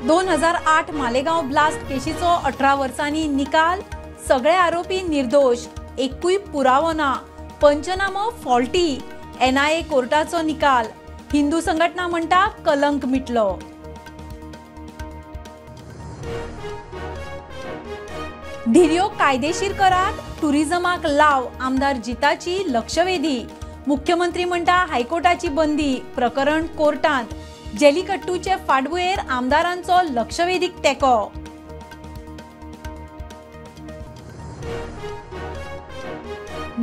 2008 Malegaon blast केशीचो 18 वर्सांनी निकाल. सगळे आरोपी निर्दोष, एकूय पुरावो ना, पंचनामो फॉल्टी. एनआयए कोर्टाचो निकाल. हिंदू संघटना म्हणटा कलंक मिटलो. धिरयो कायदेशीर करात, टुरिझमाक लाव, आमदार जिताची लक्षवेधी. मुख्यमंत्री म्हणटा हायकोर्टाची बंदी, प्रकरण कोर्टांत. जेलिकट्टूचे फाटभुंयेर आमदारांचो लक्षवेधीक तेंको.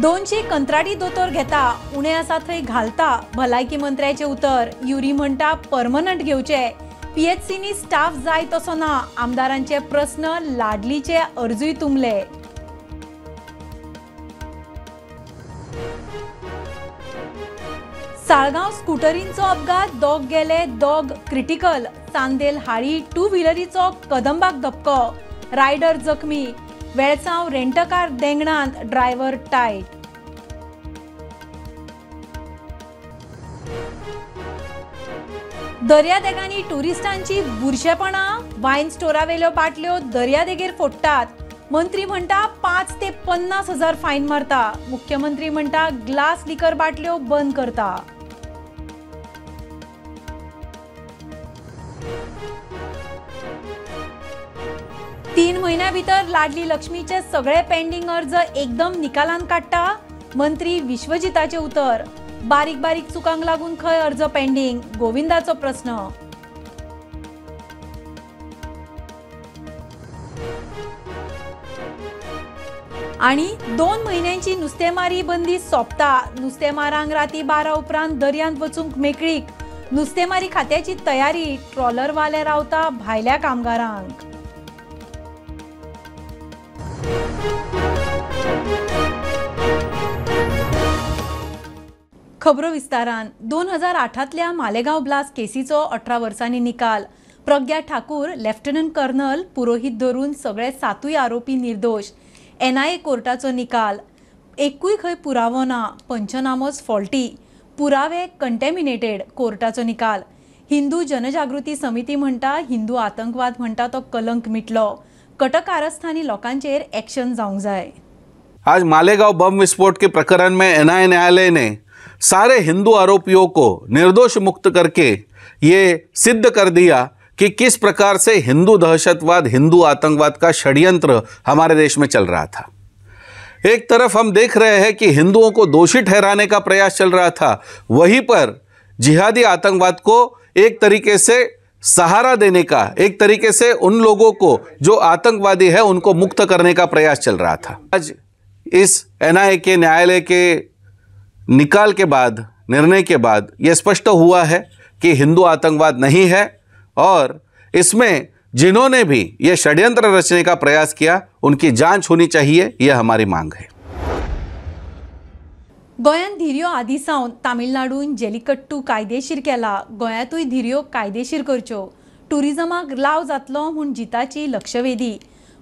दोनशे कंत्राटी दोतोर घेता, उणे आसा थंय घालता, भलायकी मंत्र्याचे उतर. युरी म्हणटा परमनंट घेवचे, पीएचसीनी स्टाफ जाय तसो ना. आमदारांचे प्रस्न, लाडलीचे अर्जूय तुंबले. साळगांव स्कुटरींचो अपघात, दोग गेले, दोग क्रिटिकल. चांदेल हाळी टू व्हिलरीचो कदंबाक धपको, रायडर जखमी. Velsao रेंटकार देंगणांत, driver tight. दर्यादेगांनी टुरिस्टांची बुरशेपणां, वायन स्टोरावेल्यो बाटल्यो दर्यादेगेर फोडटात. मंत्री म्हणटा 5 ते 50 हजार फायन मारता. मुख्यमंत्री म्हणटा ग्लास लिकर बाटल्यो बंद करता. तीन म्हयन्या भितर लाडली लक्ष्मीचे सगळे पेंडिंग अर्ज एकदम निकालान काडटा, मंत्री विश्वजिताचे उतर. बारीक बारीक चुकांक लागून खंय अर्ज पेंडिंग, गोविंदाचो प्रस्न. आणि 2 म्हयन्यांची नुस्तेमारी बंदी सोंपता. नुस्तेमारांक राती 12 उपरांत दर्यांत वचूंक मेकळीक. नुस्तेमारी खात्याची तयारी, ट्रॉलरवाले रावता भायल्या कामगारांक. खबरो विस्तारान. 2008तल्या मालेगांव ब्लास्ट केसीचो 18 वर्सांनी निकाल. प्रज्ञा ठाकूर, लेफ्टनंट कर्नल पुरोहीत धरून सगळे 7 आरोपी निर्दोष. एनआयए कोर्टाचो निकाल. एकूय खंय पुरावो ना, पंचनामोच फॉल्टी, पुरावे कंटेमिनेटेड. कोर्टाचो निकाल. हिंदू जनजागृती समिती म्हणटा हिंदू आतंकवाद म्हणटा तो कलंक मिटलो. कटकारस्थानी लोकांचेर एक्शन जावंक जाय. आज मालेगांव बम विस्फोट के प्रकरण में एनआईए न्यायालय ने सारे हिंदू आरोपियों को निर्दोष मुक्त करके ये सिद्ध कर दिया कि किस प्रकार से हिंदू दहशतवाद, हिंदू आतंकवाद का षड्यंत्र हमारे देश में चल रहा था। एक तरफ हम देख रहे हैं कि हिंदुओं को दोषी ठहराने का प्रयास चल रहा था, वहीं पर जिहादी आतंकवाद को एक तरीके से सहारा देने का, एक तरीके से उन लोगों को जो आतंकवादी है उनको मुक्त करने का प्रयास चल रहा था। आज इस एनआईए के न्यायालय के निकाल के बाद, निर्णय के बाद यह स्पष्ट हुआ है कि हिंदू आतंकवाद नहीं है और इसमें जिन्होंने भी ये षड्यंत्र रचने का प्रयास किया उनकी जांच होनी चाहिए, यह हमारी मांग है। गोंयांत धिरयो आदी सावन तामिळनाडून जेलिकट्टू कायदेशीर केला. गोंयांतूय धिरयो कायदेशीर करच्यो, टुरिझमाक लाव जातलो म्हूण जिताची लक्षवेधी.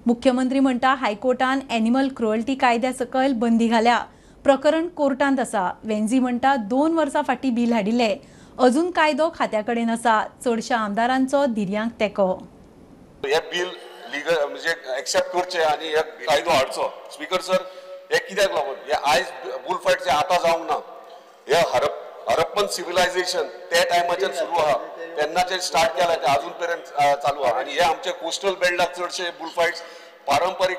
मुख्यमंत्री म्हणटा हायकोर्टान एनिमल क्रुअल्टी कायद्या सकयल बंदी घाल्या, प्रकरण कोर्टांत आसा. वेन्झी म्हणटा 2 वर्सां फाटीं बील हाडिल्लें, अजून कायदो खात्या कडेन आसा. चडशा आमदारांचो धिरयांक तेंको. हे बील लिगल म्हणजे एक्सेप्ट करचें आनी हे कायदो हाडचो. स्पीकर सर, हे कित्याक लागून हे आयज बुल फायट जे आतां जावंक ना, हे हरप्पन सिविलायझेशन त्या टायमाचेर सुरू आहा, तेन्नाचेर स्टार्ट केला ते अजून पर्यंत चालू आहा. आनी हे आमचे कोस्टल बेल्टाक चडशे बुल फायट्स पारंपरीक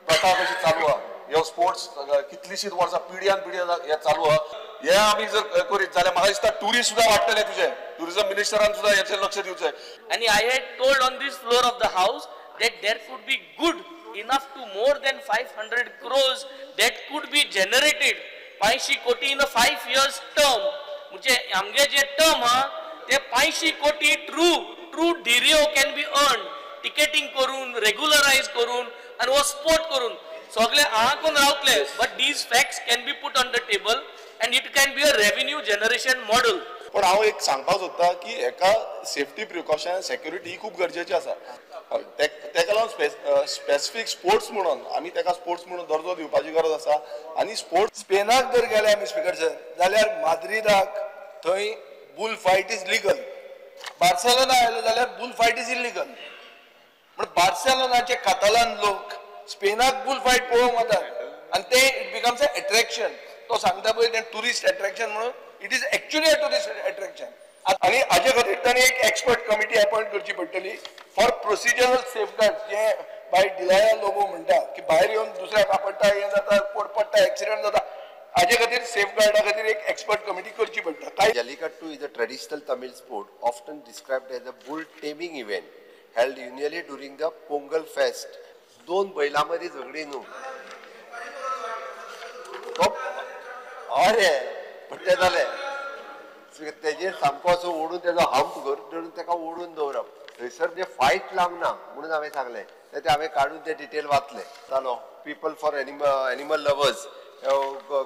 प्रथा कशी चालू आहा. हे स्पोर्ट्स कितलीशीच वर्सां पिढ्यान पिढ्या हे चालू आहा. हे आमी जर करीत जाल्यार म्हाका दिसता टुरिस्ट सुद्दां वाडटले. तुजे टुरिझम मिनिस्टरान सुद्दां हेचेर लक्ष दिवचें. आनी I had told on this floor of the house that there could be good enough to more than 500 crores that could be generated 500 crore in a 5 years term. म्हणजे आमगे जे टर्म हा ते 500 कोटी ट्रू ट्रू धिरयो can be earn ticketing करून, रेग्युलरायज करून आनी हो स्पोर्ट करून सगळे आंकून रावतले. But these facts can be put on the table and it can be a revenue generation model. पण हांव एक सांगपाक सोदता की हेका सेफ्टी प्रिकॉशन, सेक्युरिटी ही खूब गरजेची आसा. तेका लागून स्पेसिफीक स्पोर्ट्स म्हणून आमी तेका स्पोर्ट्स म्हणून दर्जो दिवपाची गरज आसा. आनी स्पोर्ट्स स्पेनाक जर गेले आमी स्पीकर सर जाल्यार माद्रिदाक थंय bull fight is legal. Barcelona आयलो जाल्यार बुल फायट is illegal. म्हण बार्सेलोनाचे कातालान लोक स्पेनाक बुल फायट पळोवंक वतात आनी ते it becomes a attraction. तो सांगता पळय तें टुरिस्ट एट्रॅक्शन म्हणून, it is actually a tourist attraction. आनी हाजे खातीर तांणी एक एक्सपर्ट कमिटी अपॉयंट करची पडटली फॉर प्रोसिजरल सेफगार्ड. जे बाय डिलाया लोबो म्हणटा की भायर येवन दुसऱ्याक आपडटा, हें जाता, कोड पडटा, एक्सिडंट जाता, हाजे खातीर सेफगार्डा खातीर एक एक्सपर्ट कमिटी करची पडटा. काय Jallikattu is a traditional Tamil sport often described as a bull taming event held annually during the Pongal fest. दोन बैलां मदीं झगडी न्हू, अरे पण तें जालें तेजेर सामको असो ओडून तेजो हंप धरून तेका ओडून दवरप थंयसर, म्हणजे फायट लागना म्हणून हांवें सांगलें. ते हांवें काडून ते डिटेल वाचले. जालो people for animal lovers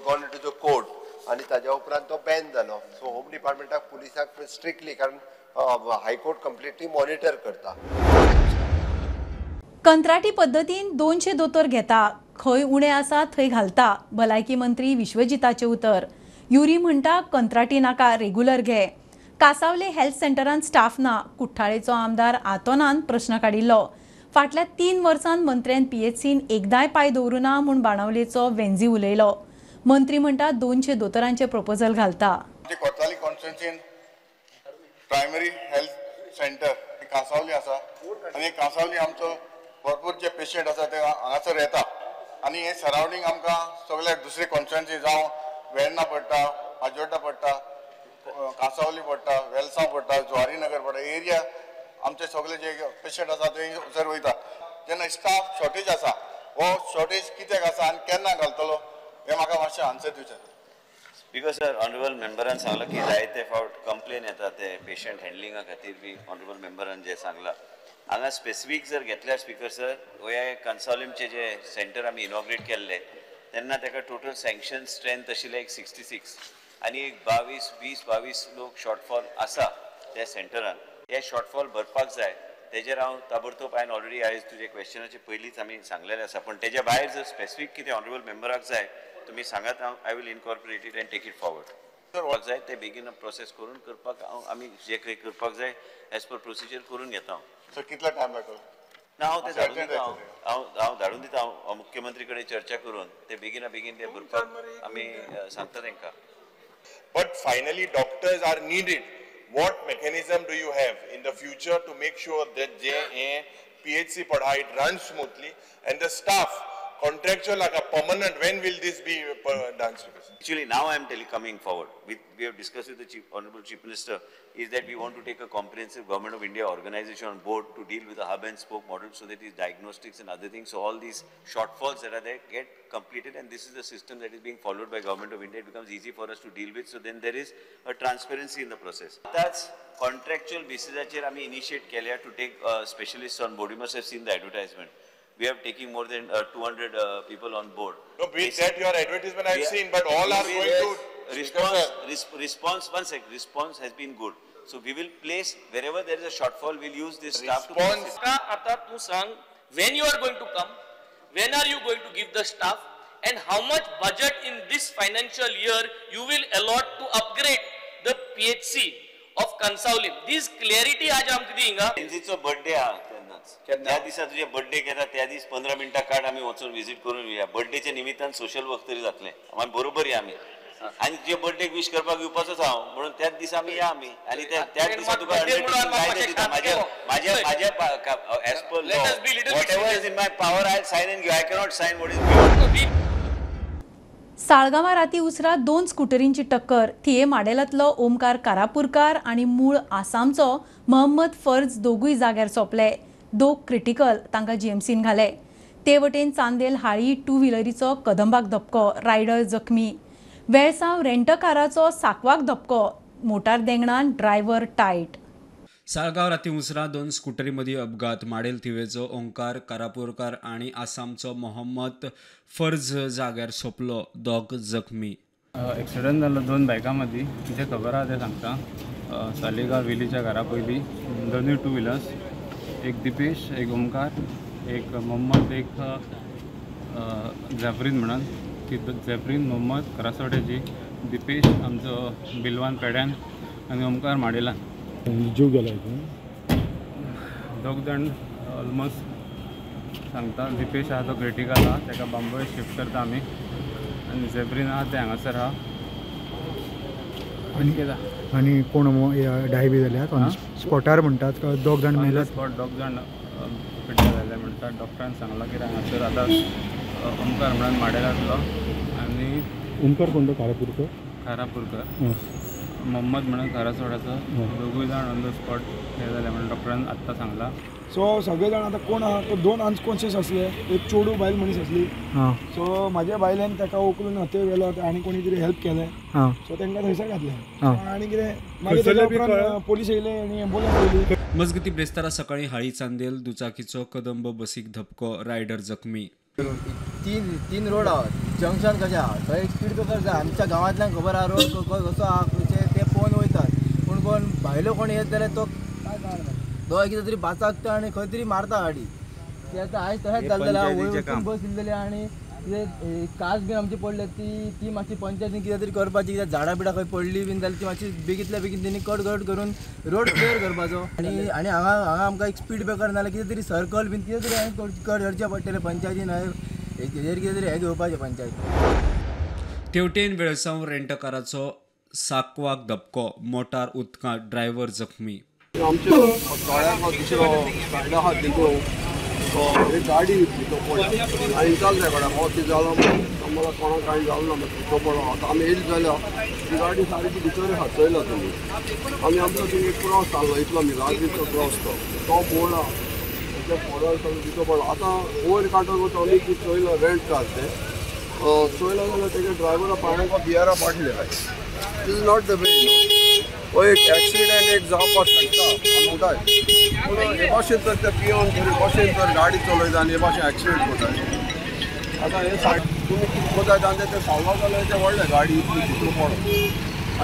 gone to the court आनी ताज्या उपरांत तो बॅन जालो. सो होम डिपार्टमेंटाक पुलिसाक स्ट्रिक्टली, कारण हायकोर्ट कंप्लिटली मॉनिटर करता. कंत्राटी पद्दतीन 200 दोतोर घेता, खंय उणें आसा थंय घालता, भलायकी मंत्री विश्वजिताचें उतर. युरी म्हणटा कंत्राटी नाका, रेगुलर घे. कासावले हेल्थ सेंटरान स्टाफ ना, कुठ्ठाळेचो आमदार आतोनान प्रश्न काडिल्लो. फाटल्या 3 वर्सांत मंत्र्यान पीएचसीन एकदांय पांय दवरूं ना म्हूण बाणावलेचो वेंझी उलयलो. मंत्री म्हणटा 200 दोतोरांचें प्रपोजल घालता. कोताली कॉन्स्टिट्युएन्सीन प्रायमरी हेल्थ सेंटर कासावली आसा आनी कासावली आमचो भरपूर जे पेशंट आसा ते हांगासर येता आनी हे सरावंडींग आमकां सगळे दुसरे कॉन्स्टिट्युएन्सी जावं वेर्णा पडटा, पाजोड्डा पडटा, कासावली पडटा, वेलसांव पडटा, जुवारीनगर पडटा, एरिया आमचे सगळे जे पेशंट आसा ते सर वयता. जेन्ना स्टाफ शॉर्टेज आसा, हो शॉर्टेज कित्याक आसा आनी केन्ना घालतलो हें म्हाका मातशें आन्सर दिवचें. स्पीकर सर, ऑनरेबल मेंबरान सांगलां की जायते फावट कंप्लेन येता ते पेशंट हँडलिंगा खातीर बी ऑनरेबल मेंबरान जें सांगलां हांगा स्पेसिफीक जर घेतल्यार स्पीकर सर, हे कन्सॉलिमचे जे सेंटर आमी इनॉग्रेट केल्ले तेन्ना ताका टोटल सँक्शन स्ट्रेंथ आशिल्लें एक 66 आनी एक 20-22 लोक शॉर्टफॉल आसा त्या सेंटरान. हे शॉर्टफॉल भरपाक जाय, तेजेर हांव ताबडतोब हांवें ऑलरेडी आयज तुजे क्वेश्चनाचे पयलींच आमी सांगलेलें आसा. पूण तेज्या भायर जर स्पेसिफीक कितें ऑनरेबल मेंबराक जाय तुमी सांगात, हांव I will incorporate it and take it forward. जाय ते बेगीन प्रोसेस करून करपाक हांव आमी जे काही करपाक जाय एज पर प्रोसिजर करून घेता हांव. सर कितलो टायम लागतलो? ना हांव ते धाडून दिता, हांव धाडून दिता, हांव मुख्यमंत्री कडेन चर्चा करून ते बेगीना बेगीन ते भरपाक आमी सांगता तांकां. But finally doctors are needed. What mechanism do you have in the future to make sure that J PHC पडा it runs smoothly and the staff contractual like a permanent, when will this be done? Actually, now I am coming forward. We have discussed with the Honorable Chief Minister is that we want to take a comprehensive Government of India organization on board to deal with the hub and spoke model so that these diagnostics and other things, so all these shortfalls that are there get completed, and this is the system that is being followed by Government of India. It becomes easy for us to deal with. So then there is a transparency in the process. That's contractual basis that we initiate केल्या to take specialists on board. You must have seen the advertisement. We have taken more than 200 people on board. No, be that your advertisement I have seen, but all are going to response. One sec, response has been good. So we will place wherever there is a shortfall, we'll use this staff to place it. Ata tu sang, when you are going to come, when are you going to give the staff, and how much budget in this financial year you will allot to upgrade the PHC of Cansaulim? This clarity आज आमकां दी हिंगा. तेंचो birthday आहा तेन्नाच, त्या दिसा तुजे birthday घेता त्या दीस 15 मिनटां काड, आमी वचून विजीट करून येवया. बर्थडेच्या निमित्तान सोशल वर्क तरी जातलें, आमी बरोबर या आमी. आनी तुजे बर्थडेक विश करपाक येवपाचोच हांव, म्हणून त्याच दिसा आमी या आमी. आनी त्याच दिसा तुका दिता. माझ्या माझ्या as per law whatever is in my power I sign and give. I cannot sign what is beyond. साळगांवां राती उसरां 2 स्कुटरींची टक्कर. थिये माडेलांतलो ओमकार कारापूरकार आनी मूळ आसामचो मोहम्मद फर्ज दोगूय जाग्यार सोंपले. 2 क्रिटिकल, तांकां जीएमसीन घाले. ते वटेन चांदेल हाळी टू व्हिलरीचो कदंबाक धपको, रायडर जखमी. वेळसांव रेंटकाराचो साकवाक धपको, मोटार देंगणान ड्रायव्हर टायट. साळगांव राती उसरां 2 स्कुटरी मदीं अपघात. माडेल थिवेचो ओंकार कारापूरकार आनी आसामचो मोहम्मद फर्ज जाग्यार सोंपलो, दोग जखमी. एक्सिडंट जालो 2 बायकां मदीं, जें खबर आहा तें सांगता. सालिगांव वेलीच्या घरा पयलीं दोनूय टू व्हिलर्स, एक दिपेश, एक ओमकार, एक मोहम्मद, एक झॅफरीन म्हणून. ती झॅफरीन मोहम्मद करासवाड्याची, दिपेश आमचो बिलवान पेड्यान आनी ओमकार माडेलान. जीव गेला हितून. दोग जाण ऑलमोस्ट सांगता. दिपेश आहा तो क्रिटिकल आहा, ताका बांबोळे शिफ्ट करता आमी, आनी झेब्रीन आहा ते हांगासर आहा. आनी कोण डाय बी जाल्यात ऑन स्पॉटार म्हणटात का दोग जाण मेल्यात? स्पॉट दोग जाण क्रिटिकल जाले म्हणटात. डॉक्टरान सांगलां की हांगासर आतां ओमकार म्हणून माडेलांतलो आनी ओमकार कोण तो? कारापूरकर. कारापूरकर, मोहम्मद म्हणून खारासोडाचो, दोगूय जाण ऑन the spot हे जाले म्हणून डॉक्टरान आत्तां सांगलां. सो सगळे जाण आतां कोण आहा तो दोन अनकॉन्शियस आसले, एक चेडूं बायल मनीस आसली. सो म्हाज्या बायल्यान ताका उखलून हथेर व्हेलो आनी कोणी तरी हेल्प केलें. सो तांकां थंयसर घातलें आनी कितें मागीर तेज्या उपरांत पोलीस येयले आनी एम्बुलन्स येयली. मजगती ब्रेस्तारा सकाळी हाळी चांदेल दुचाकीचो कदंब बसीक धपको, रायडर जखमी. तीन रोड आहा, जंक्शन कशें आहा थंय एक स्पीड ब्रेकर जाय. आमच्या गांवांतल्यान खबर आहा रोड कसो आहा खंयचे ते पळोवन वयतात, पूण कोण भायलो कोण येत जाल्यार तो तो कितें तरी बाचाकता आनी खंय तरी मारता गाडी. ते आतां आयज तशेंच जालें आहा, वयर बस येयलेली आनी कितें कास बीन आमची पडल्या ती मातशी पंचायतीन कितें तरी करपाची. कित्याक झाडां बिडां खंय पडली बीन जाल्यार ती मातशी बेगींतल्या बेगीन तेणी कट कट करून रोड क्लियर करपाचो. आनी आनी हांगा हांगा आमकां एक स्पीड ब्रेकर नाल्यार कितें तरी सर्कल बीन कितें तरी करचें पडटलें पंचायतीन, हेजेर कितें तरी हें घेवपाचें पंचायत. तेवटेन वेळसांव रेंटकाराचो साकवाक धपको, मोटार उदकांत, ड्रायव्हर जखमी. आमच्या तळ्याक दुसरो सायडा आहा तितून एक गाडी तो पडला आनी विचारलें कोणा हो कितें जालो मला कोणाक कांय जालो ना तो पडलो. आतां आमी येयली जाल्यार ती गाडी सारकी भितर हातयला तुमी. आनी आमचो थंय एक क्रॉस जाल्लो इतलो मिलाग्रीचो क्रॉस तो तो मोडला, त्या पोडार सगळो भितर पडला. आतां वयर काडटकूच आमी ती चोयलो रेंट कार तें चोयलो जाल्यार तेज्या ड्रायव्हरा पांयांक बियरा बाटले. This is not the way. हो एक एक्सिडेंट एक जावपाक शकता म्हणटाय, पूण हे भाशेन तर ते पियोन हे भाशेन तर गाडी चलयता आनी हे भाशेन एक्सिडेंट करता. आतां हे सायड तुमी कितें करता आनी ते साल्वार जाल्यार ते व्हडले गाडी इतली भितर पडो.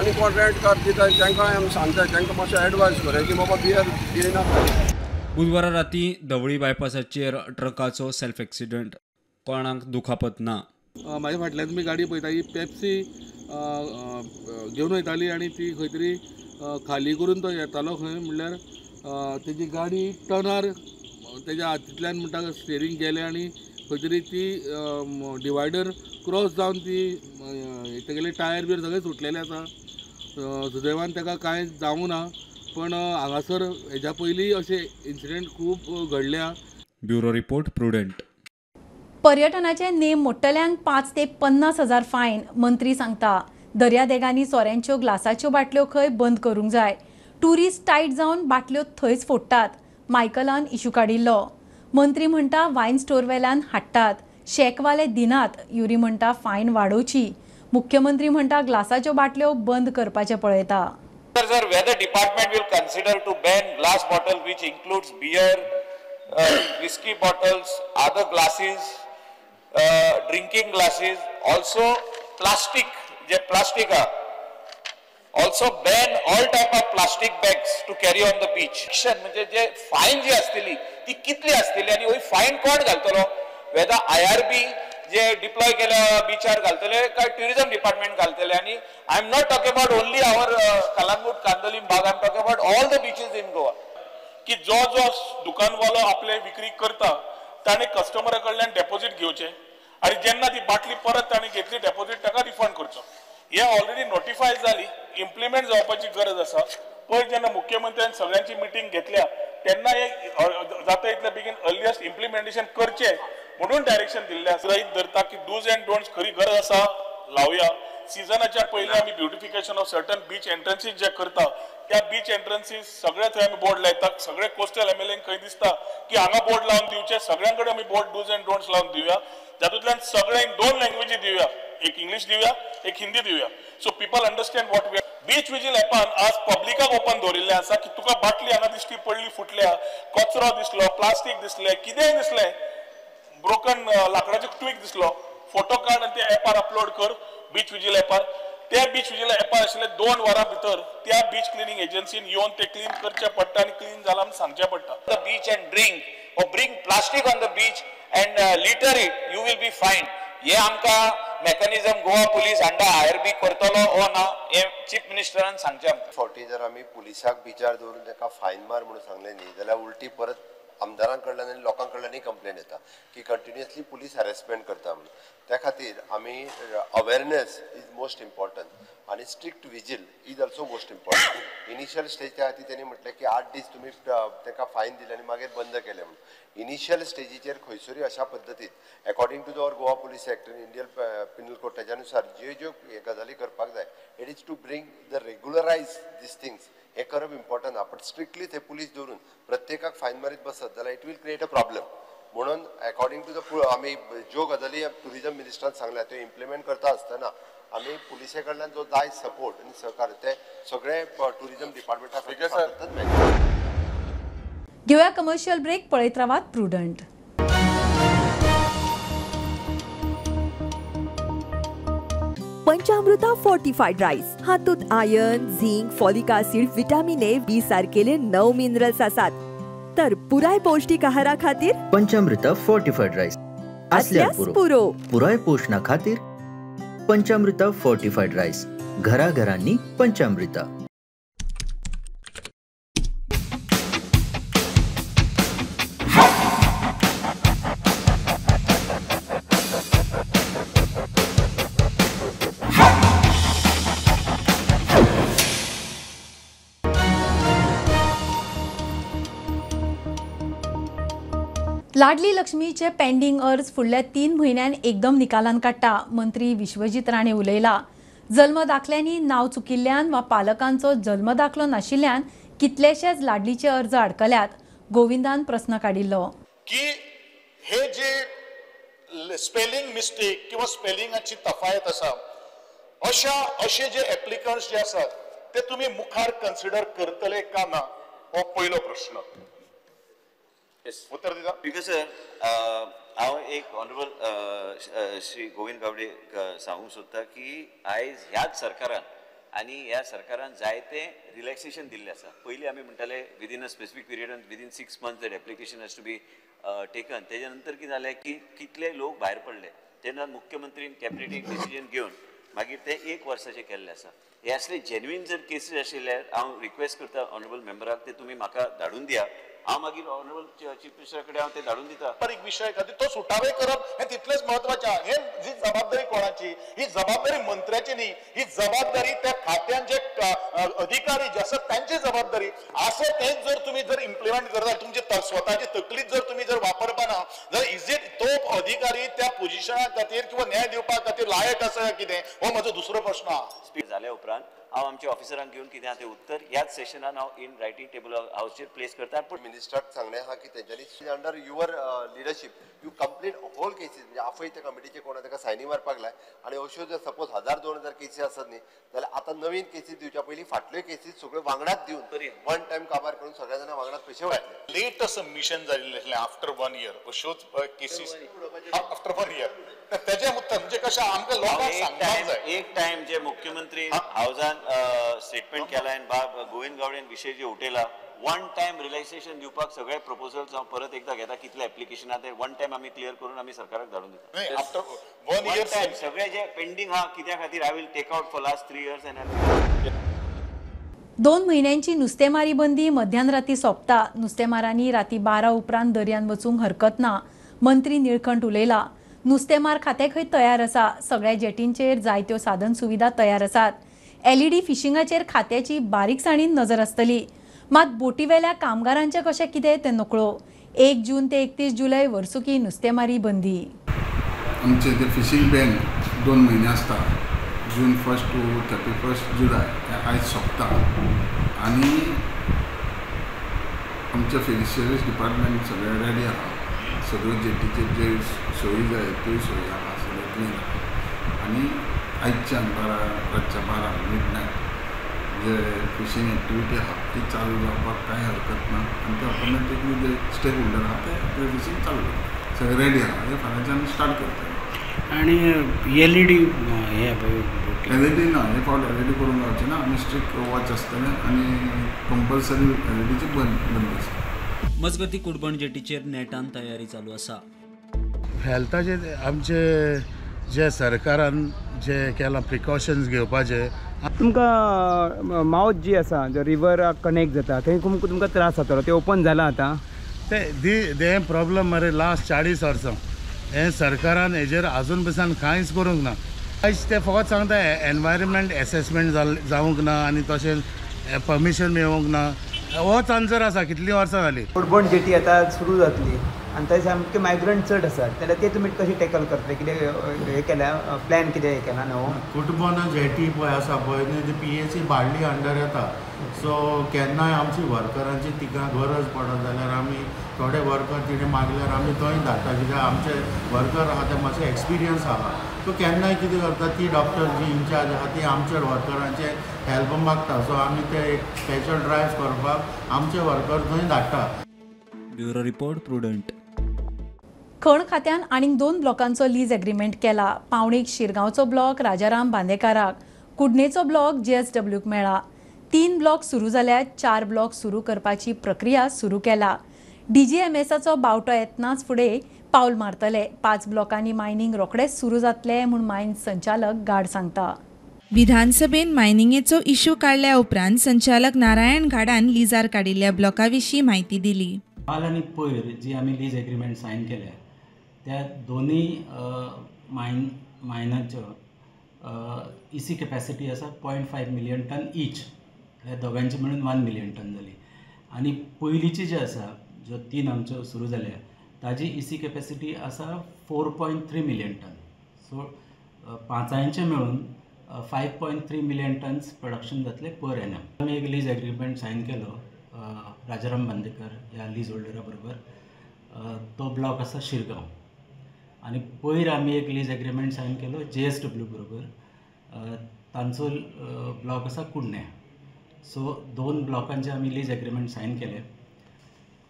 आनी कोण रेंट कार दिता तांकांय आमी सांगता, तांकां मातशें एडवायज करूया की बाबा बियर पियेनाका. बुधवारा राती धवळी बायपासाचेर ट्रकाचो सेल्फ एक्सिडंट, कोणाक दुखापत ना. म्हाज्या फाटल्यान तुमी गाडी पळयता ही पेप्सी घेवन वयताली आनी ती खंय तरी खाली करून तो येतालो खंय म्हणल्यार तेजी गाडी टर्नार तेज्या हातींतल्यान म्हणटा स्टेरींग गेलें आनी खंय तरी ती डिवायडर क्रॉस जावन ती तेगेले टायर बियर सगळे सुटलेले आसा. सुदैवान ताका कांय जावंक ना, पण हांगासर हेज्या पयलीं अशे इन्सिडंट खूब घडल्या. Bureau report, Prudent. पर्यटनाचे नेम मोडटल्यांक 5 ते 50 हजार फायन, मंत्री सांगता. दर्यादेगांनी सोऱ्यांच्यो ग्लासाच्यो बाटल्यो खंय बंद करूंक जाय. ट्युरिस्ट टायट जावन बाटल्यो थंयच फोडटात, मायकलान इशू काडिल्लो. मंत्री म्हणटा वायन स्टोरवेल्यान हाडटात, शॅकवाले दिनात. युरी म्हणटा फायन वाडोवची. मुख्यमंत्री म्हणटा ग्लासाच्यो बाटल्यो बंद करपाचें पळयता. Sir, whether department will consider to ban glass bottle which includes beer, whiskey bottles, other glasses, drinking glasses, also plastic, J plastic are, also ban all type of plastic bags to carry on the beach. Action म्हणजे जे fine जी असतली ती कितली असतली आनी ही fine कोण घालतलो? Weather IRB जे deploy केल्या बीचार घालतले काय ट्युरिझम डिपार्टमेंट घालतले? आनी I am not talking about only our Calangute Candolim Baga, I am talking about all the beaches in Goa. की जो जो दुकानवालो आपले विक्री करता ताणें कस्टमरा कडल्यान डेपोजीट घेवचें आनी जेन्ना ती बाटली परत ताणें घेतली डेपोजीट ताका रिफंड करचो. हे ऑलरेडी नोटिफाय जाली, इम्प्लिमेंट जावपाची गरज आसा. पयर जेन्ना मुख्यमंत्र्यान सगळ्यांची मिटींग घेतल्या तेन्ना हे जाता इतले बेगीन अर्लियस्ट इम्प्लिमेंटेशन करचें म्हणून डायरेक्शन दिल्लें आसा. गृहीत धरता की डूज अँड डोंट्स खरी गरज आसा लावया. सिजनाच्या पयलीं आमी beautification of certain beach entrances जे करता त्या बीच एंट्रन्सीस सगळे थंय आमी बोर्ड लायता. सगळे कोस्टल एमएलए खंय दिसता की हांगा बोर्ड लावन दिवचे, सगळ्यां कडेन आमी बोर्ड डूज अँड डोंट्स लावन दिवया. जातूंतल्यान सगळ्यांक 2 लँग्वेजी दिवया, एक इंग्लीश दिवया, एक हिंदी दिवया. So people understand what we. Beach vigil एपान आज पब्लिकाक ओपन दवरिल्लें आसा की तुका बाटली हांगा दिश्टी पडली, फुटल्या, कचरो दिसलो, प्लास्टीक दिसलें, कितेंय दिसलें, ब्रोकन लाकडाचो ट्वीक दिसलो, फोटो काड आनी ते एपार अपलोड कर बीच विजील एपार. त्या बीच विजील एपार आशिल्ले 2 वरां भितर त्या बीच क्लिनींग एजन्सीन येवन ते क्लीन करचें पडटा आनी क्लीन जालां म्हूण सांगचें पडटा. The beach and drink or bring plastic on the beach and litter it, you will be fined. हे आमकां Mechanism Goa police under IRB करतलो ओ ना हें चीफ मिनिस्टरान सांगचें आमकां. फावटी जर आमी पुलिसाक विचार दवरून ताका फायन मार म्हणून सांगलें न्ही जाल्यार उलटी परत आमदारां कडल्यान आनी लोकां कडल्यानूय कंप्लेन येता की कंटिन्युअसली पुलीस हॅरेसमेंट करता म्हणून. त्या खातीर आमी अवेरनेस is most important आनी strict vigil is also most important. Initial stage त्या खातीर तेणी म्हटलें की 8 दीस तुमी ताका फायन दिले आनी मागीर बंद केलें म्हणून. इनिशियल स्टेजीचेर खंयसरूय अशा पद्दतीन according to the our Goa police act आनी इंडियन पिनल कोड तेज्या नुसार ज्यो ज्यो गजाली करपाक जाय it is to bring the regularise these things हें करप इम्पॉर्टंट आहा. पण स्ट्रिक्टली थंय पुलीस दवरून प्रत्येकाक फायन मारीत बसत जाल्यार it will create a problem. म्हणून अकॉर्डिंग टू the आमी ज्यो गजाली ट्युरिजम मिनिस्टरान सांगल्या त्यो इम्प्लिमेंट करता आसतना आमी पुलिसे कडल्यान जो जाय सपोर्ट आनी सहकार्य ते सगळे ट्युरिजम डिपार्टमेंटा खातीर मेळटा. घेवया कमर्शियल ब्रेक. पळयत रावात प्रुडंट. पंचामृता फोर्टिफाईड राईस हातूंत iron, zinc, folic acid, vitamin A, B सारकेले 9 मिनरल्स आसात. तर पुराय पौष्टिक आहारा खातीर पंचामृता फोर्टिफाईड राईस असल्यार पुरो. पुराय पोषणा खातीर पंचामृता फोर्टिफाईड राईस घराघरांनी पंचामृता. लाडली लक्ष्मीचे पेंडिंग अर्ज फुडल्या 3 म्हयन्यान एकदम निकालान काडटा. मंत्री विश्वजीत राणे उलयला. जल्म दाखल्यांनी नांव चुकिल्ल्यान वा पालकांचो जल्म दाखलो नाशिल्ल्यान कितलेशेच लाडलीचे अर्ज अडकल्यात. गोविंदान प्रस्न काडिल्लो की हे जे स्पेलिंग मिस्टेक किंवा स्पेलिंगाची तफायत आसा अशा अशे जे एप्लिकंट्स जे आसात ते तुमी मुखार कन्सिडर करतले का ना हो पयलो प्रश्न. उत्तर दिता. स्पीकर सर, हांव एक ऑनरेबल श्री गोविंद गावडे सांगूंक सोदता की आयज ह्याच सरकारान आनी ह्या सरकारान जायते रिलॅक्सेशन दिल्लें आसा. पयलीं आमी म्हणटाले within a specific period within 6 months that application has to be taken. तेज्या नंतर कितें जालें की कितले लोक भायर पडले तेन्ना मुख्यमंत्रीन कॅबिनेट डिसिजन घेवन मागीर ते 1 वर्साचें केल्लें आसा. हे असले जेन्युइन जर केसीस आशिल्ले हांव रिक्वेस्ट करता ऑनरेबल मेंबराक ते तुमी म्हाका धाडून दिया. हांव मागीर ऑनरेबल चीफ मिनिस्टरा कडेन हांव ते धाडून दिता. एक विशय खातीर तो सुटावे करप हें तितलेंच म्हत्वाचें. हे जी जबाबदारी कोणाची? ही जबाबदारी मंत्र्याची न्ही, ही जबाबदारी त्या खात्यान जे अधिकारी जे आसात तांची जबाबदारी. असं तेच जर तुमी जर इम्प्लिमेंट करता तुमची स्वताची तकलीच जर तुमी जर वापरपाना जाल्यार is it तो अधिकारी त्या पोजिशना खातीर किंवा न्याय दिवपा खातीर लायक आसा कितें हो म्हजो दुसरो प्रश्न आहा. जाल्या उपरांत हांव आमच्या ऑफिसरांक घेवन कितें आहा तें उत्तर ह्याच सेशनान हांव इन रायटींग टेबल हावजीर प्लेस करता. पूण मिनिस्टराक सांगणें आहा की तेंच्यांनी under your leadership you complete whole cases म्हणजे आफय त्या कमिटीचे कोणा ताका सायनी मारपाक लाय आनी अश्यो जर सपोज 1000-2000 केसी आसत न्ही जाल्यार आतां नवीन केसीस दिवच्या पयलीं फाटल्यो केसीस सगळ्यो वांगडाच दिवन वन टायम काबार करून सगळ्या जाणां वांगडाच पयशे वाटले. लेट सबमिशन जाल्लें आसलें आफ्टर 1 इयर अश्योच केसीस आफ्टर 1 इयर तेजे मुद्दे म्हणजे कशें आमकां लोकांक सांगपाक जाय. एक टायम जे मुख्यमंत्री हावजान स्टेटमेंट केला आनी बाब गोविंद गावडेन विशय जे उठयला वन टायम रिलॅक्सेशन दिवपाक सगळे प्रपोजल्स हांव परत एकदा घेता. कितले एप्लिकेशन आहा ते वन टायम आमी क्लियर करून आमी सरकाराक धाडून दिता. आफ्टर 1 इयर टायम सगळे जे पेंडींग आहा कित्या खातीर I will take out for last 3 years. And 2 म्हयन्यांची नुस्तेमारी बंदी मध्यान राती सोंपता. नुस्तेमारांनी राती 12 उपरांत दर्यान वचूंक हरकत ना. मंत्री निळकंठ उलयला. नुस्तेमार खातें खंय तयार आसा. सगळ्या जेटींचेर जायत्यो साधन सुविधा तयार आसात. एलईडी फिशिंगाचेर खात्याची बारीकसाणीन नजर आसतली. मात बोटीवेल्या कामगारांचें कशें कितें तें नकळो. 1 जून ते 31 जुलय वर्सुकी नुस्तेमारी बंदी. आमचे ते फिशींग बॅन 2 म्हयने आसता. जून 1 टू 31 जुलय हे आयज सोंपता आनी आमचे फिशरीज डिपार्टमेंट सगळें रेडी आहा. सगळ्यो जेटीचेर जे सोयी जाय त्यो सोयी आहा, सगळ्यो क्लीन आहा आनी आयच्यान 12 रातच्या 12 मिडनायट जे फिशींग एक्टिविटी आहा ती चालू जावपाक कांय हरकत ना आनी ते ऑटोमॅटिकली जे स्टेक होल्डर आहा ते फिशींग चालू करता. सगळें रेडी आहा, हे फाल्यांच्यान स्टार्ट करतले. आनी एलईडी हे एलईडी ना, हे फावट एलईडी करूंक जावचें ना. आमी स्ट्रिक्ट वॉच आसतलें आनी कंपल्सरी एलईडीची बंद आसता. मजगती कुडबण जेटीचेर नेटान तयारी चालू आसा. हेल्थाचेर आमचे जे सरकारान जे केलां प्रिकॉशन्स घेवपाचे. तुमकां मावथ जी आसा जो रिवराक कनेक्ट जाता थंय तुमकां त्रास जातालो, ते ओपन जाला आतां? ते हें प्रॉब्लम मरे लास्ट 40 वर्सां हें सरकारान हेजेर आजून पसून कांयच करूंक ना. आयज ते फकत सांगता एनवायरमेंट एसेसमेंट जावंक ना आनी तशेंच परमिशन मेळोंक ना, होच आन्सर आसा. कितलीं वर्सां जालीं. कुडबण जेटी आतां सुरू जातली आनी थंय सामके मायग्रंट चड आसात, जाल्यार ते तुमी कशें टॅकल करतले? कितें हें केल्या प्लॅन कितें हें केला नवो? कुटबण जेटी पळय आसा पळय न्ही, PAC Balli under येता. सो केन्नाय आमची वर्करांची तिका गरज पडत जाल्यार आमी थोडे वर्कर तिणें मागल्यार आमी थंय धाडटा, कित्याक आमचे वर्कर आहा ते मातशे एक्सपिरियन्स आहा. सो केन्नाय कितें करता ती डॉक्टर जी इन्चार्ज आहा ती आमच्या वर्करांचे हेल्प मागता. सो आमी ते एक स्पेशल ड्रायव करपाक आमचे वर्कर थंय धाडटा. Bureau report, Prudent. खण खात्यान आनीक 2 ब्लॉकांचो लीज एग्रीमेंट केला. पावणीक शिरगांवचो ब्लॉक राजाराम बांदेकाराक, कुडणेचो ब्लॉक JSWक मेळ्ळा. 3 ब्लॉक सुरू जाल्यार 4 ब्लॉक सुरू करपाची प्रक्रिया सुरू केला. DGMSाचो बावटो येतनाच फुडें पावल मारतले. 5 ब्लॉकांनी मायनिंग रोखडेच सुरू जातले म्हूण मायन संचालक गाड सांगता. विधानसभेन मायनिंगेचो इश्यू काडल्या उपरांत संचालक नारायण घाडान लिजार काडिल्ल्या ब्लॉका विशीं म्हायती दिली. काल आनी पयर जी आमी लीज एग्रीमेंट सायन केल्या त्या दोनूय मायनाच्यो EC capacity आसा 0.5 मिलियन टन ईच, ह्या दोगांयची मेळून 1 मिलियन टन जाली. आनी पयलींची जी आसा ज्यो 3 आमच्यो सुरू जाल्या ताजी EC capacity आसा 4.3 मिलियन टन. सो पांचांचे मेळून 5.3 मिलियन टन्स प्रोडक्शन जातलें पर एनम. आमी एक लीज एग्रीमेंट सायन केलो राजाराम बांदेकर ह्या लीज होल्डरा बरोबर, तो ब्लॉक आसा शिरगांव. आनी पयर आमी एक लीज एग्रीमेंट सायन केलो JSW बरोबर, तांचो ब्लॉक आसा कुडण्या. सो 2 ब्लॉकांचे आमी लीज एग्रीमेंट सायन केले.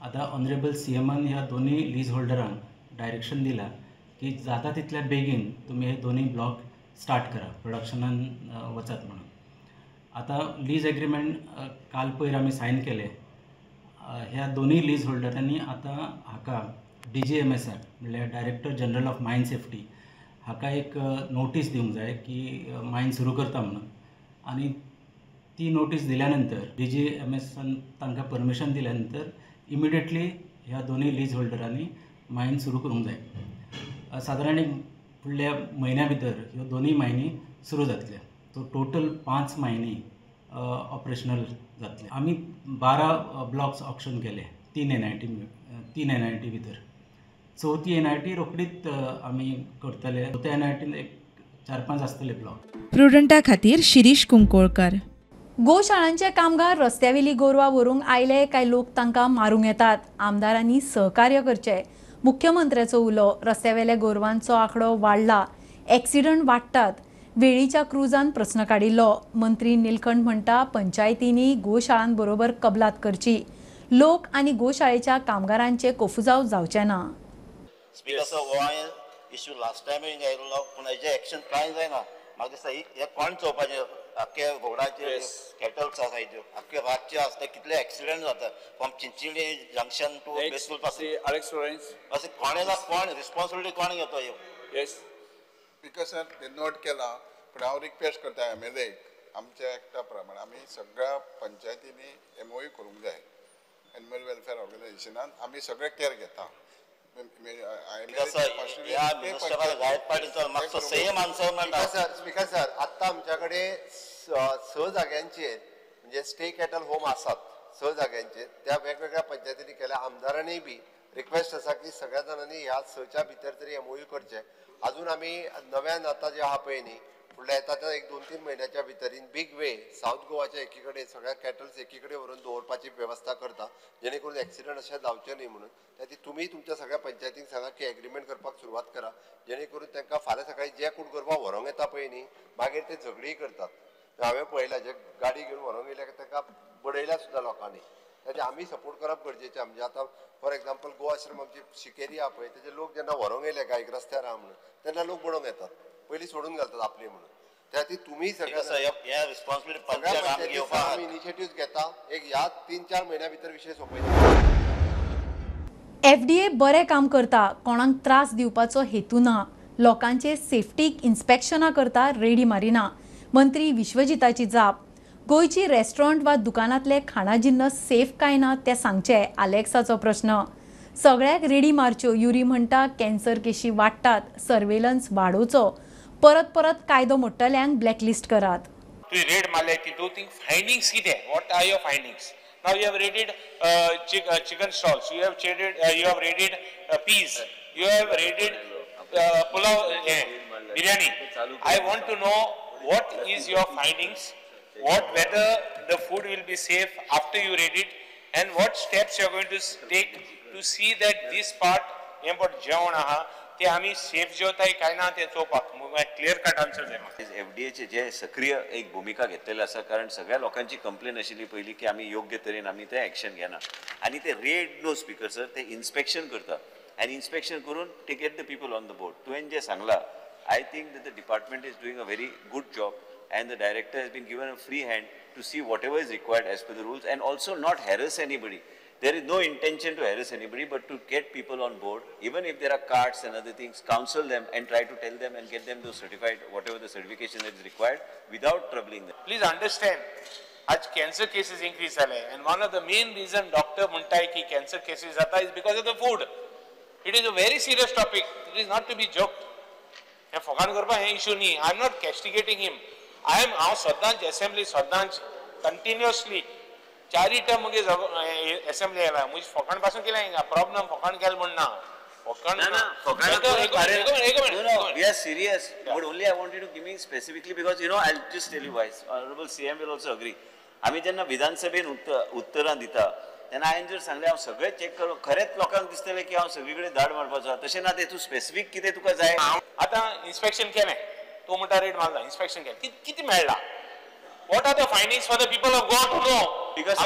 आतां ऑनरेबल CMन ह्या दोनूय लीज होल्डरांक डायरेक्शन दिलां की जाता तितल्या बेगीन तुमी हे दोनूय ब्लॉक स्टार्ट करा, प्रोडक्शनान वचात म्हणून. आतां लीज एग्रीमेंट काल पयर आमी सायन केले. ह्या दोनूय लीज होल्डरांनी आतां हाका DGMSR म्हणल्यार director general of mine safety हाका एक नोटीस दिवंक जाय की मायन सुरू करता म्हणून. आनी ती नोटीस दिल्या नंतर DGMSन तांकां परमिशन दिल्या नंतर इमिडिएटली ह्या दोनूय लीज होल्डरांनी मायन सुरू करूंक जाय. सादारण एक फुडल्या म्हयन्या भितर ह्यो दोनूय मायनी सुरू जातल्यो. सो टोटल 5 मायनी ऑपरेशनल जातले. आमी 12 ब्लॉक्स ऑक्शन केले 3 NIT भितर. चवथी NIT रोखडीच आमी करतले. चवथ्या NITन एक 4-5 आसतले ब्लॉक. प्रुडंटा खातीर शिरीष कुंकोळकर. गोशाळांचे कामगार रस्त्यावेली गोरवां व्हरूंक आयले काय लोक तांकां मारूंक येतात. आमदारांनी सहकार्य करचें, मुख्यमंत्र्याचो उलो. रस्त्यावेल्या गोरवांचो आंकडो वाडला, एक्सिडंट वाडटात. वेळीच्या क्रुजान प्रस्न काडिल्लो. मंत्री निलकंठ म्हणटा पंचायतींनी गोशाळांबरोबर कबलात करची, लोक आनी गोशाळेच्या कामगारांचे कोफुजाव जावचे ना. स्पीकर सर, हो हांवें इश्यू लास्ट टायम आयिल्लो, पूण हेजें एक्शन कांय जायना. म्हाका दिसता हें कोण चोवपाचें, आख्खे घोडाचे कॅटल्स आसा ज्यो आख्खे रातचे आसता, कितले एक्सिडंट जाता from Chinchinim junction to Betul पासून. अशें कोणें ना कोण रिस्पॉन्सिबिलिटी कोण घेतो ह्यो? येस स्पीकर सर, ते नोट केला, पूण हांव रिक्वेस्ट करता MLA आमच्या एक्टा प्रमाणे आमी सगळ्या पंचायतींनी MOU करूंक जाय. एनिमल वेलफेअर ऑर्गनायझेशनान आमी सगळे केअर घेता. स्पीकर सर, आत्तां आमच्या कडेन 6 जाग्यांचेर म्हणजे स्टे कॅटल होम आसात 6 जाग्यांचेर, त्या वेगवेगळ्या पंचायतींनी केल्या. आमदारांनी बी रिक्वेस्ट आसा की सगळ्या जाणांनी ह्या 6च्या भितर तरी MOU करचें. अजून आमी नव्यान आतां जे आहा पळय न्ही, फुडल्या येता त्या 1-2-3 म्हयन्याच्या भितर इन बीग वे सावथ गोवाच्या एकीकडे सगळ्या कॅटल्स एकीकडे व्हरून दवरपाची वेवस्था करता, जेणे करून एक्सिडंट अशें जावचें न्ही म्हणून. त्या खातीर तुमी तुमच्या सगळ्या पंचायतींक सांगा की एग्रीमेंट करपाक सुरवात करा, जेणे करून तांकां फाल्यां सकाळीं जे कोण गोरवां व्हरूंक येता पळय न्ही, मागीर ते झगडीय करतात. हांवें पळयलां जे गाडी घेवन व्हरूंक येयल्या तांकां बडयल्या सुद्दां लोकांनी. ताचे आमी सपोर्ट करप गरजेचें. म्हणजे आतां फॉर एग्जाम्पल गोवा आश्रम आमची शिकेरी आहा पळय, तेजे लोक जेन्ना व्हरूंक येयले गायक रस्त्यार आहा म्हणून, तेन्ना लोक बडोवंक येतात, पयलीं सोडून घालतात आपली म्हणून. त्या खातीर तुमी सगळ्या इनिशिएटिव्ह घेता, एक ह्या 3-4 म्हयन्या भितर विशय सोंपयता. FDA बरें काम करता, कोणाक त्रास दिवपाचो हेतू ना. लोकांचे सेफ्टीक इन्स्पेक्शनां करता, रेडी मारिना. मंत्री विश्वजिताची जाप. गोंयची रेस्टॉरंट वा दुकानांतले खाणा जिन्नस सेफ काय ना ते सांगचे, आलेक्साचो प्रश्न. सगळ्याक रेडी मारच्यो, युरी म्हणटा कॅन्सर केशी वाडटात, सर्वेलन्स वाडोवचो. परत परत कायदो मोडटल्यांक ब्लॅकलिस्ट करात. तुवें रेड मारले तितूंत फायंडिंग्स कितें? What are your findings? Now you have raided chicken stalls, you have raided peas, you have raided pulao, biryani. I want to know what is your findings, what whether the food will be safe after you raid it, and what steps you are going to take to see that this part हें पळय जेवण आहा ते आमी safe जेवताय काय ना तें चोवपाक क्लियर कट आन्सर जाय म्हाका. एफडीएचे जे सक्रीय एक भुमिका घेतलेली आसा, कारण सगळ्या लोकांची कंप्लेन आशिल्ली पयलीं की आमी योग्य तरेन आमी ते एक्शन घेना आनी ते रेड नो स्पीकर सर, ते इन्स्पेक्शन करता आनी इन्स्पेक्शन करून ते get the people on the board. तुवें जें सांगलां, I think that the department is doing a very good job and the director has been given a free hand to see whatever is required as per the rules and also not harass anybody. There is no intention to harass anybody, but to get people on board, even if there are cards and other things, counsel them and try to tell them and get them those certified, whatever the certification that is required, without troubling them. Please understand, आज cancer cases increase जाले and one of the main reason doctor म्हणटाय की cancer cases जाता is because of the food. It is a very serious topic. It is not to be joked. हें फकाण करपाक हें issue न्ही. I am not castigating him. I am हांव सदांच assembly सदांच कंटिन्युअसली चारी टर्म मुगे असेंब्ली आयला मुझे फकाण पासून केलें हिंगा प्रॉब्लम फकाण केलें म्हण ना. फकाण ना, we are serious, but only I wanted to give me specifically because you know, I'll just tell you why. Honorable CM will also agree. आमी जेन्ना विधानसभेन उत्तरां दिता तेन्ना हांवें जर सांगलें हांव सगळें चॅक करूं, खरेंच लोकांक दिसतलें की हांव सगळी कडेन धाड मारपाचो, तशें ना. तें तूं स्पेसिफीक कितें तुका जाय. आतां इन्स्पेक्शन केलें, तूं म्हणटा रेड मारला, इन्स्पेक्शन केलें, कितें मेळ्ळा? What are the findings for the people of Goa to know? Because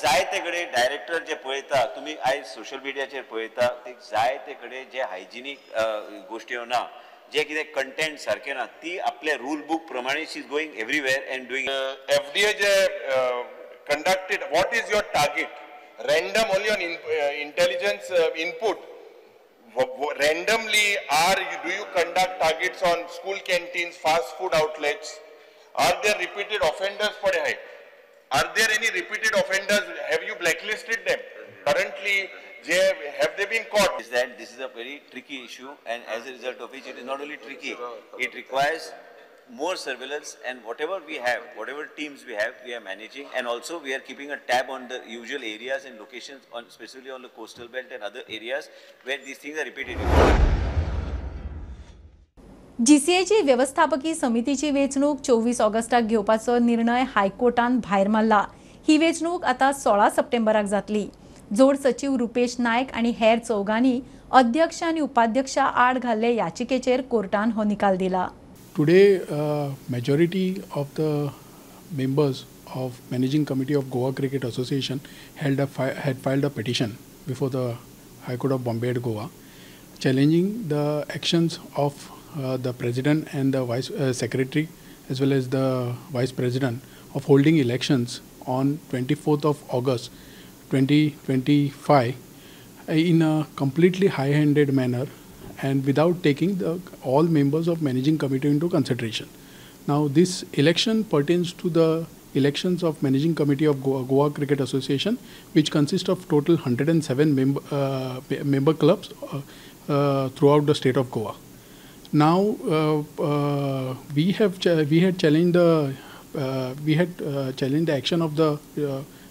जायते कडेन डायरेक्टर जे पळयता तुमी आयज सोशल मिडियाचेर पळयता ते जायते कडेन जे हायजिनीक गोश्टी ना, जे कितें कंटेंट सारकें ना, ती आपल्या रूल बूक प्रमाणे she is going everywhere and doing. FDA J conducted, what is your target? Random only on intelligence input. Randomly, do you conduct targets on school canteens, fast food outlets? Are there repeated offenders for a height? Are there any repeated offenders? Have you blacklisted them? Currently, have they been caught? Is that this is a very tricky issue, and as a result of which it is not only tricky, it requires more surveillance, and whatever we have, whatever teams we have, we are managing, and also we are keeping a tab on the usual areas and locations, on specifically on the coastal belt and other areas where these things are repeated. जीसीएची व्यवस्थापकी समितीची वेंचणूक 24 ऑगस्टाक घेवपाचो निर्णय हायकोर्टान भायर मारला. ही वेंचणूक आतां 16 सप्टेंबराक जातली. जोड सचिव रुपेश नायक आनी हेर चौगांनी अध्यक्ष आनी उपाध्यक्षा आड घाल्ले याचिकेचेर कोर्टान हो निकाल दिला. Today, majority of the members of Managing Committee of Goa Cricket Association had filed a petition before the High Court of Bombay at Goa, challenging the actions of the President and the Vice Secretary as well as the Vice President of holding elections on 24th of August 2025 in a completely high-handed manner and without taking all members of Managing Committee into consideration. Now, this election pertains to the elections of Managing Committee of Goa Cricket Association, which consists of total 107 member clubs throughout the state of Goa. Now, we had challenged the action of the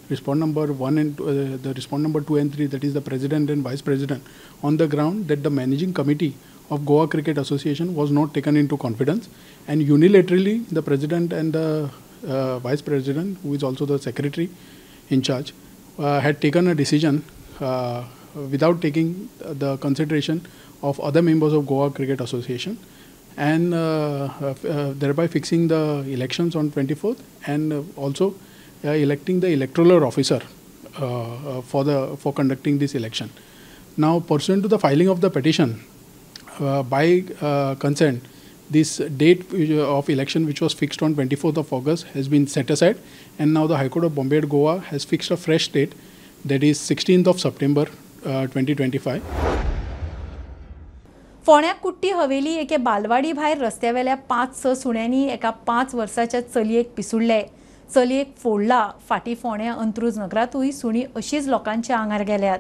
respond number 1 and the respond number 2 and 3, that is the President and Vice President, on the ground that the Managing Committee of Goa Cricket Association was not taken into confidence, and unilaterally the President and the Vice President, who is also the Secretary in charge, had taken a decision without taking the consideration of other members of Goa Cricket Association, and thereby fixing the elections on 24th and also electing the electoral officer for conducting this election. Now, pursuant to the filing of the petition by consent, this date of election, which was fixed on 24th of August, has been set aside, and now the High Court of Bombay at Goa has fixed a fresh date, that is 16th of September 2025. फोंड्या कुट्टी हवेली एके बालवाडी भायर रस्त्यावेल्या 5-6 सुण्यांनी एका 5 वर्साच्या चलयेक पिसुडले. चलयेक फोडला. फाटीं फोंड्या अंत्रुज नगरांतूय सुणी अशीच लोकांच्या आंगार गेल्यात.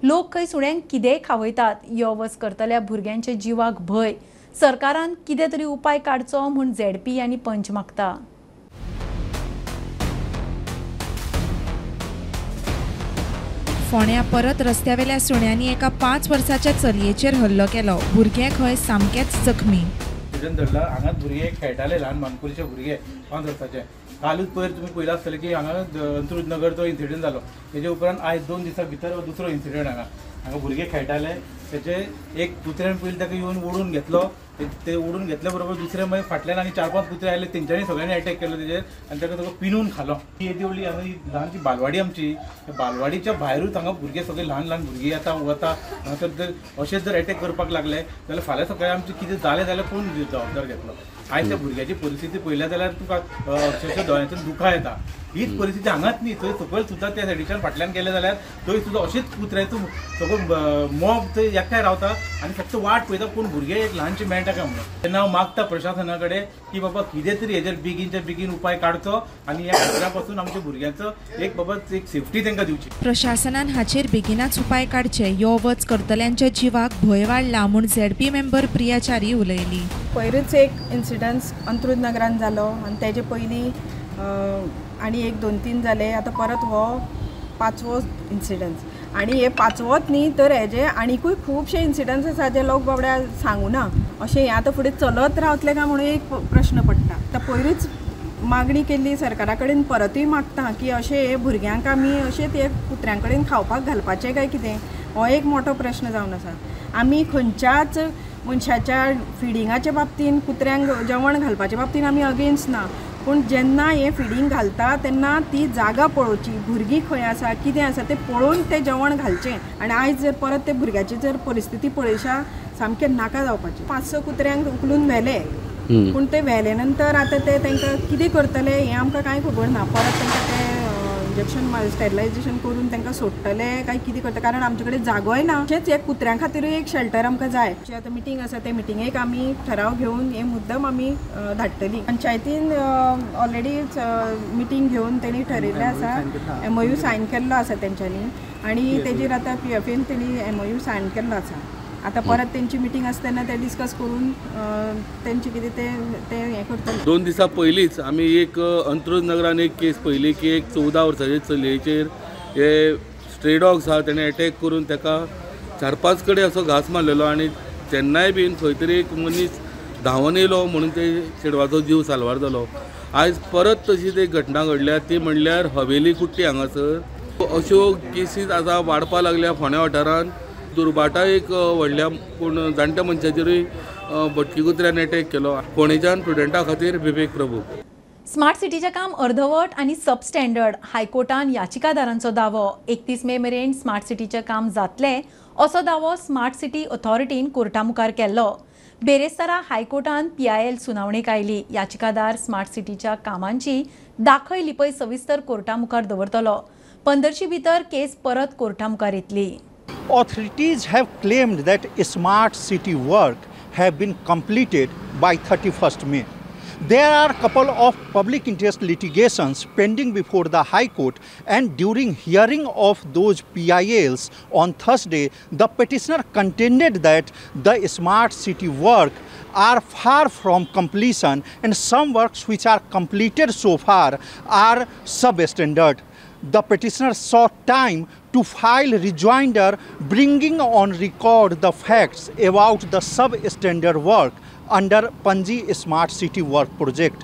लोक खंय सुण्यांक कितेंय खावयतात. यो वच करतल्या भुरग्यांच्या जिवाक भंय. सरकारान कितें तरी उपाय काडचो म्हूण झेडपी आनी पंच मागता. फोंड्या परत रस्त्यावेल्या सुण्यांनी एका 5 वर्साच्या चलयेचेर हल्लो केलो. भुरगें खंय सामकेंच जखमी. धरला हांगा भुरगे खेळटाले, ल्हान मानकुरीचे भुरगे 5 वर्साचे. कालूच पयर तुमी पळयलां आसतलें की हांगा अंत्रुज नगरचो इन्सिडंट जालो. तेजे उपरांत आयज 2 दिसां भितर दुसरो इन्सिडंट हांगा हांगा भुरगे खेळटाले. तेजे एक कुत्र्यान पयलीं ताका येवन ओडून घेतलो. ते ओडून घेतल्या बरोबर दुसरे मागीर फाटल्यान आनी 4-5 कुत्रे आयले. तेंच्यांनी सगळ्यांनी एटॅक केलो तेजेर आनी ताका सगळो पिनून खालो. ही येदी व्हडली हांगा ल्हानशी बालवाडी आमची. बालवाडीच्या भायरूच हांगा भुरगे सगळे ल्हान ल्हान भुरगीं येता वता. हांगासर जर अशेंच जर एटॅक करपाक लागले जाल्यार फाल्यां सकाळीं आमचें कितें जालें जाल्यार कोण जबाबदार घेतलो? आयज त्या भुरग्याची परिस्थिती पळयल्या जाल्यार तुका अक्षरशः दोळ्यांतून दुखां येता. हीच परिस्थिती हांगाच न्ही, थंय सकयल सुद्दां त्या सायडीच्यान फाटल्यान गेले जाल्यार थंय सुद्दां अशेंच कुत्र्याचो सगळो मॉब थंय एकठांय रावता आनी फक्त वाट पळयता कोण भुरगे एक ल्हानशे मेळटा काय म्हणून. तेन्ना हांव मागता प्रशासना कडेन की बाबा कितें तरी हेजेर बेगीनच्या बेगीन उपाय काडचो आनी ह्या कुत्र्या पासून आमच्या भुरग्यांचो एक बाबा एक सेफ्टी तांकां दिवची. प्रशासनान हाचेर बेगिनाच उपाय काडचे. यो वच करतल्यांच्या जिवाक भंय वाडला म्हूण झेडपी मेंबर प्रिया च्यारी उलयली. पयरूच एक इन्सिडंट्स अंत्रुज नगरान जालो आनी तेजे पयलीं आनी 1, 2, 3 जाले. आतां परत हो 5वो इन्सिडंट्स. आनी हे 5वोच न्ही तर हेजे आनिकूय खुबशे इन्सिडंट्स आसा जे लोक बाबड्या सांगूना. अशें हें आतां फुडें चलत रावतलें काय म्हणून एक प्रश्न पडटा. आतां पयरूच मागणी केल्ली सरकारा कडेन, परतूय मागता की अशें हे भुरग्यांक आमी अशेंच हे कुत्र्यां कडेन खावपाक घालपाचें काय कितें, हो एक मोठो प्रश्न जावन आसा. आमी खंयच्याच मनशाच्या फिडिंगाच्या बाबतीन, कुत्र्यांक जेवण घालपाच्या बाबतीन आमी अगेन्स्ट ना, पूण जेन्ना हें फिडींग घालता तेन्ना ती जागा पळोवची, भुरगीं खंय आसा कितें आसा तें पळोवन तें जेवण घालचें. आनी आयज जर परत ते भुरग्याची जर परिस्थिती पळयशा सामकें नाका जावपाचें. 5-6 कुत्र्यांक उखलून व्हेले, पूण ते व्हेले नंतर आतां ते तांकां कितें करतले हें आमकां कांय खबर ना. परत तांकां ते इंजेक्शन स्टेरिलायजेशन करून तांकां सोडटले काय कितें करता, कारण आमचे कडेन जागोय ना. तशेंच हे कुत्र्यां खातीरूय एक शेल्टर आमकां जाय. आतां मिटींग आसा, ते मिटिंगेक आमी ठराव घेवन हे मुद्दम आमी धाडटली. पंचायतीन ऑलरेडी मिटींग घेवन तेणी ठरयल्लें आसा, MOU sign केल्लो आसा तेंच्यांनी आनी तेजेर आतां PFAन तेणी MOU sign केल्लो आसा. आतां परत तेंची मिटींग आसता तेन्ना ते डिस्कस करून तेंचे कितें ते हें करतले. 2 दिसां पयलींच आमी एक अंत्रुज नगरान एक केस पळयली की एक 14 वर्साचे चलयेचेर हे स्ट्रे डॉग्स आहा तेणें एटॅक करून ताका 4-5 कडेन असो घांस मारलेलो आनी तेन्नाय बीन खंय तरी एक मनीस धांवन येयलो म्हणून ते चेडवाचो जीव साल्वार जालो. आयज परत तशीच एक घटना घडल्या, ती म्हणल्यार हवेली कुट्टी हांगासर. अश्यो केसीस आतां वाडपा लागल्या फोंड्या वाठारांत. दुर्भाटा एक व्हडल्या पूण जाणट्या मनशाचेरूय भटकी कुत्र्यान एटॅक केलो. फोंडेच्यान प्रुडंटा खातीर विवेक प्रभू. स्मार्ट सिटीचें काम अर्धवट आनी सबस्टँडर्ड, हायकोर्टान याचिकादारांचो दावो. 31 मे मेरेन स्मार्ट सिटीचें काम जातलें असो दावो स्मार्ट सिटी ऑथॉरिटीन कोर्टा मुखार केल्लो. बेरेस्तारा हायकोर्टान PIL सुनावणेक आयली. याचिकादार स्मार्ट सिटीच्या कामांची दाखय लिपय सविस्तर कोर्टा मुखार दवरतलो. 15 भितर केस परत कोर्टा मुखार येतली. Authorities have claimed that smart city work have been completed by 31st May. There are couple of public interest litigations pending before the High Court, and during hearing of those PILs on Thursday, the petitioner contended that the smart city work are far from completion and some works which are completed so far are substandard. The petitioner sought time to file rejoinder bringing on record the facts about the substandard work under Panji Smart City Work Project.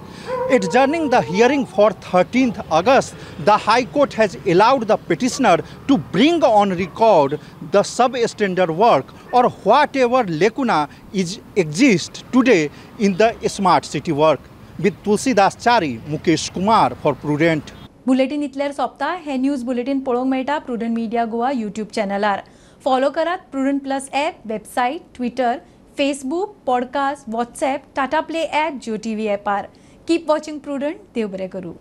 Adjourning the hearing for 13th August, the High Court has allowed the petitioner to bring on record the substandard work or whatever lacuna is exists today in the Smart City work. With Tulsidas Chari, Mukesh Kumar for Prudent. Bulletin इतल्यार सोंपता. हे news bulletin पळोवंक मेळटा Prudent media Goa YouTube चॅनलार. Follow करात Prudent plus app, website, Twitter, Facebook, podcast, WhatsApp, Tata Play app, Jio TV ॲपार. Keep watching prudent. देव बरें करूं.